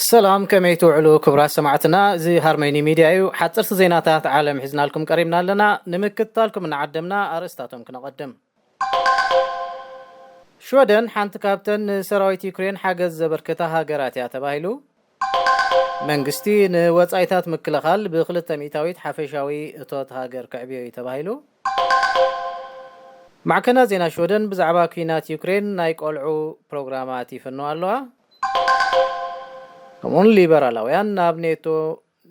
ሰላም፣ ከመይ ትውዕሉ ክቡራት ሰማዕትና? እዚ ሃርመኒ ሚድያ እዩ። ሓፀርቲ ዜናታት ዓለም ሒዝናልኩም ቀሪብና ኣለና። ንምክትታልኩም እናዓደምና ኣርእስታቶም ክነቐድም። ሽወደን ሓንቲ ካብተን ንሰራዊት ዩክሬን ሓገዝ ዘበርከታ ሃገራት እያ ተባሂሉ። መንግስቲ ንወጻኢታት ምክልኻል ብክልተ ሚእታዊት ሓፈሻዊ እቶት ሃገር ከዕብዮ እዩ ተባሂሉ። ማዕከናት ዜና ሽወደን ብዛዕባ ኲናት ዩክሬን ናይ ቆልዑ ፕሮግራማት ይፍንዋ ኣለዋ። ከምኡውን ሊበራላውያን ናብ ኔቶ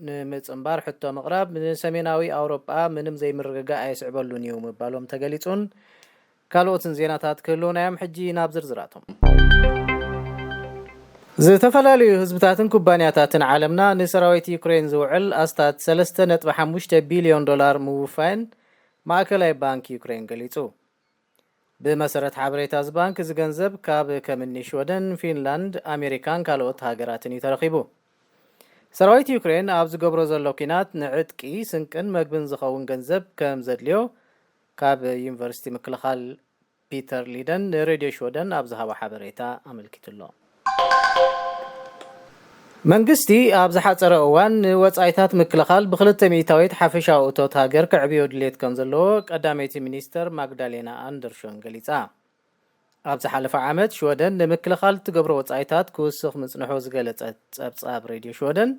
ንምጽንባር ሕቶ ምቕራብ ንሰሜናዊ ኣውሮጳ ምንም ዘይምርግጋእ ኣየስዕበሉን እዩ ምባሎም ተገሊጹን ካልኦትን ዜናታት ክህልውና እዮም። ሕጂ ናብ ዝርዝራቶም። ዝተፈላለዩ ህዝብታትን ኩባንያታትን ዓለምና ንሰራዊት ዩክሬን ዝውዕል ኣስታት ሰለስተ ነጥቢ ሓሙሽተ ቢልዮን ዶላር ምውፋይን ማእከላይ ባንክ ዩክሬን ገሊጹ። ብመሰረት ሓበሬታ እዚ ባንክ፣ እዚ ገንዘብ ካብ ከምኒ ሽወደን፣ ፊንላንድ፣ ኣሜሪካን ካልኦት ሃገራትን እዩ ተረኺቡ። ሰራዊት ዩክሬን ኣብ ዝገብሮ ዘሎ ኲናት ንዕጥቂ፣ ስንቅን መግብን ዝኸውን ገንዘብ ከም ዘድልዮ ካብ ዩኒቨርሲቲ ምክልኻል ፒተር ሊደን ንሬድዮ ሽወደን ኣብ ዝሃቦ ሓበሬታ ኣመልኪቱ ኣሎ። መንግስቲ ኣብ ዝሓጸረ እዋን ንወጻኢታት ምክልኻል ብክልተ ሚእታዊት ሓፈሻዊ እቶት ሃገር ከዕብዮ ድሌት ከም ዘለዎ ቀዳመይቲ ሚኒስተር ማግዳሌና ኣንደርሾን ገሊጻ። ኣብ ዝሓለፈ ዓመት ሽወደን ንምክልኻል እትገብሮ ወጻኢታት ክውስኽ ምጽንሑ ዝገለጸት ጸብጻብ ሬድዮ ሽወደን፣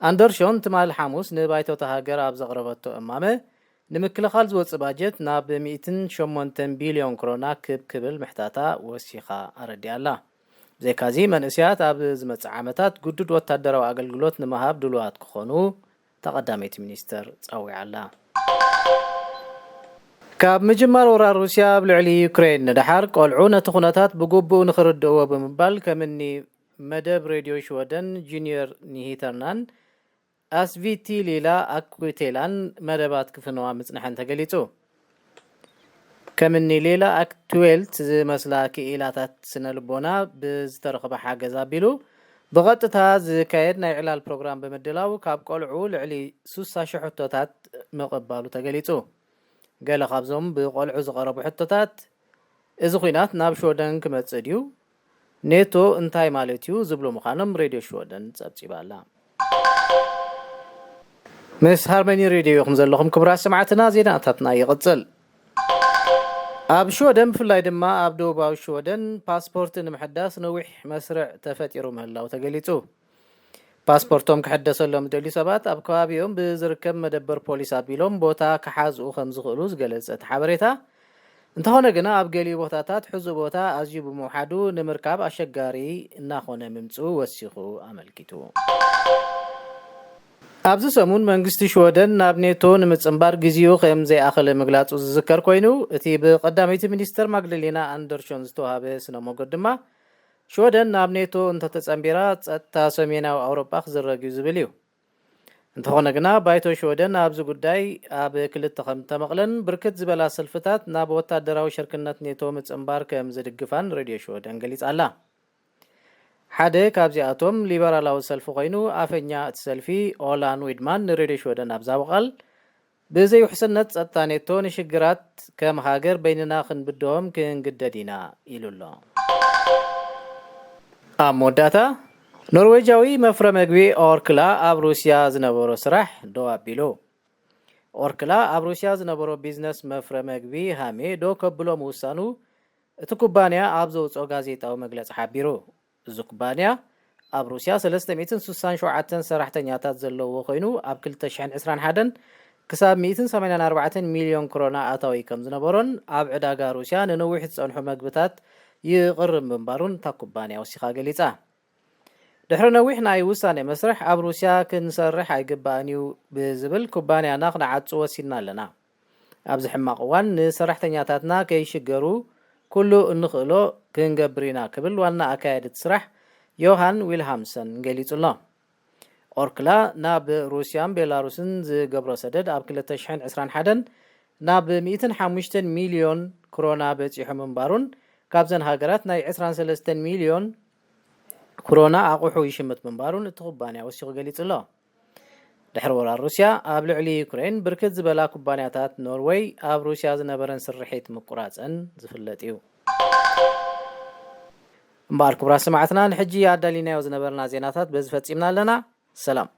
ኣንደርሾን ትማሊ ሓሙስ ንባይቶታ ሃገር ኣብ ዘቕረበቶ እማመ፣ ንምክልኻል ዝወጽእ ባጀት ናብ ሚእትን ሸሞንተን ቢልዮን ክሮና ክብ ክብል ምሕታታ ወሲኻ ኣረዲኣ ኣላ። ብዘይካዚ፣ መንእሰያት ኣብ ዝመጽእ ዓመታት ግዱድ ወታደራዊ ኣገልግሎት ንምሃብ ድሉዋት ክኾኑ እታ ቀዳመይቲ ሚኒስተር ጸዊዓ ኣላ። ካብ ምጅማር ወራር ሩስያ ኣብ ልዕሊ ዩክሬን ንደሓር፣ ቆልዑ ነቲ ኩነታት ብግቡእ ንኽርድእዎ ብምባል፣ ከምኒ መደብ ሬድዮ ሽወደን ጁኒየር ኒሂተርናን ኣስቪቲ ሌላ ኣኩቴላን መደባት ክፍንዋ ምጽንሐን ተገሊጹ። ከምኒ ሌላ ኣክትዌልት ዝመስላ ክኢላታት ስነ ልቦና ብዝተረኽበ ሓገዝ ኣቢሉ ብቐጥታ ዝካየድ ናይ ዕላል ፕሮግራም ብምድላው፣ ካብ ቆልዑ ልዕሊ ሱሳ ሽሕ ሕቶታት ምቕባሉ ተገሊጹ። ገለ ካብዞም ብቆልዑ ዝቐረቡ ሕቶታት፣ "እዚ ኲናት ናብ ሽወደን ክመጽእ ድዩ? ኔቶ እንታይ ማለት እዩ?" ዝብሉ ምዃኖም ሬድዮ ሽወደን ጸብጺባ ኣላ። ምስ ሃርመኒ ሬድዮ ኢኹም ዘለኹም ክቡራት ሰማዕትና፣ ዜናታትና ይቕጽል። ኣብ ሽወደን፣ ብፍላይ ድማ ኣብ ደቡባዊ ሽወደን፣ ፓስፖርት ንምሕዳስ ነዊሕ መስርዕ ተፈጢሩ ምህላው ተገሊጹ። ፓስፖርቶም ክሕደሰሎም ዝደልዩ ሰባት ኣብ ከባቢኦም ብዝርከብ መደበር ፖሊስ ኣቢሎም ቦታ ክሓዝኡ ከም ዝኽእሉ ዝገለጸ እቲ ሓበሬታ፣ እንተኾነ ግና ኣብ ገሊኡ ቦታታት ሕዙእ ቦታ ኣዝዩ ብምውሓዱ ንምርካብ ኣሸጋሪ እናኾነ ምምጽኡ ወሲኹ ኣመልኪቱ። ኣብዚ ሰሙን መንግስቲ ሽወደን ናብ ኔቶ ንምጽንባር ግዜኡ ከም ዘይኣኸለ ምግላጹ ዝዝከር ኮይኑ፣ እቲ ብቀዳመይቲ ሚኒስተር ማግደሌና ኣንደርሾን ዝተዋህበ ስነ ሞገት ድማ፣ ሽወደን ናብ ኔቶ እንተተጸንቢራ፣ ጸጥታ ሰሜናዊ ኣውሮጳ ክዝረግ እዩ ዝብል እዩ። እንተኾነ ግና፣ ባይቶ ሽወደን ኣብዚ ጉዳይ ኣብ ክልተ ከም ተመቕለን፣ ብርክት ዝበላ ሰልፍታት ናብ ወታደራዊ ሸርክነት ኔቶ ምጽንባር ከም ዝድግፋን ሬድዮ ሽወደን ገሊጻ ኣላ። ሓደ ካብዚኣቶም ሊበራላዊ ሰልፊ ኮይኑ፣ ኣፈኛ እቲ ሰልፊ ኦላን ዊድማን ንሬድዮ ሽወደን ኣብ ዝሃቦ ቃል፣ "ብዘይውሕስነት ጸጥታ ኔቶ ንሽግራት ከም ሃገር በይንና ክንብድሆም ክንግደድ ኢና" ኢሉ ኣሎ። ኣብ መወዳእታ፣ ኖርዌጃዊ መፍረ መግቢ ኦርክላ ኣብ ሩስያ ዝነበሮ ስራሕ ደው ኣቢሉ። ኦርክላ ኣብ ሩስያ ዝነበሮ ቢዝነስ መፍረ መግቢ ሃሜ ደው ከብሎ ምውሳኑ እቲ ኩባንያ ኣብ ዘውጽኦ ጋዜጣዊ መግለጺ ሓቢሩ። እዚ ኩባንያ ኣብ ሩስያ ሰለስተ ሚእትን ስሳን ሸውዓተን ሰራሕተኛታት ዘለዎ ኮይኑ፣ ኣብ ክልተ ሽሕን ዕስራን ሓደን ክሳብ ሚእትን ሰማንያን ኣርባዕተን ሚልዮን ክሮና ኣታዊ ከም ዝነበሮን ኣብ ዕዳጋ ሩስያ ንነዊሕ ዝጸንሑ መግብታት ይቕርብ ምንባሩን እታ ኩባንያ ወሲኻ ገሊጻ። ድሕሪ ነዊሕ ናይ ውሳኔ መስርሕ፣ ኣብ ሩስያ ክንሰርሕ ኣይግባእን እዩ ብዝብል፣ ኩባንያና ክንዓጹ ወሲንና ኣለና። ኣብዚ ሕማቕ እዋን ንሰራሕተኛታትና ከይሽገሩ ኩሉ እንኽእሎ ክንገብር ኢና ክብል ዋና ኣካያዲ እቲ ስራሕ ዮሃን ዊልሃምሰን ገሊጹ ኣሎ። ኦርክላ ናብ ሩስያን ቤላሩስን ዝገብሮ ሰደድ ኣብ ክልተ ሽሕን ዕስራን ሓደን ናብ ሚእትን ሓሙሽተን ሚልዮን ክሮና በጺሑ ምንባሩን፣ ካብዘን ሃገራት ናይ ዕስራን ሰለስተን ሚልዮን ክሮና ኣቑሑ ይሽምት ምንባሩን እቲ ኩባንያ ወሲኹ ገሊጹ ኣሎ። ድሕሪ ወራር ሩስያ ኣብ ልዕሊ ዩክሬን፣ ብርክት ዝበላ ኩባንያታት ኖርወይ ኣብ ሩስያ ዝነበረን ስርሒት ምቁራጸን ዝፍለጥ እዩ። እምበኣር ክቡራት ሰማዕትና፣ ንሕጂ ኣዳሊናዮ ዝነበርና ዜናታት በዚ ፈጺምና ኣለና። ሰላም።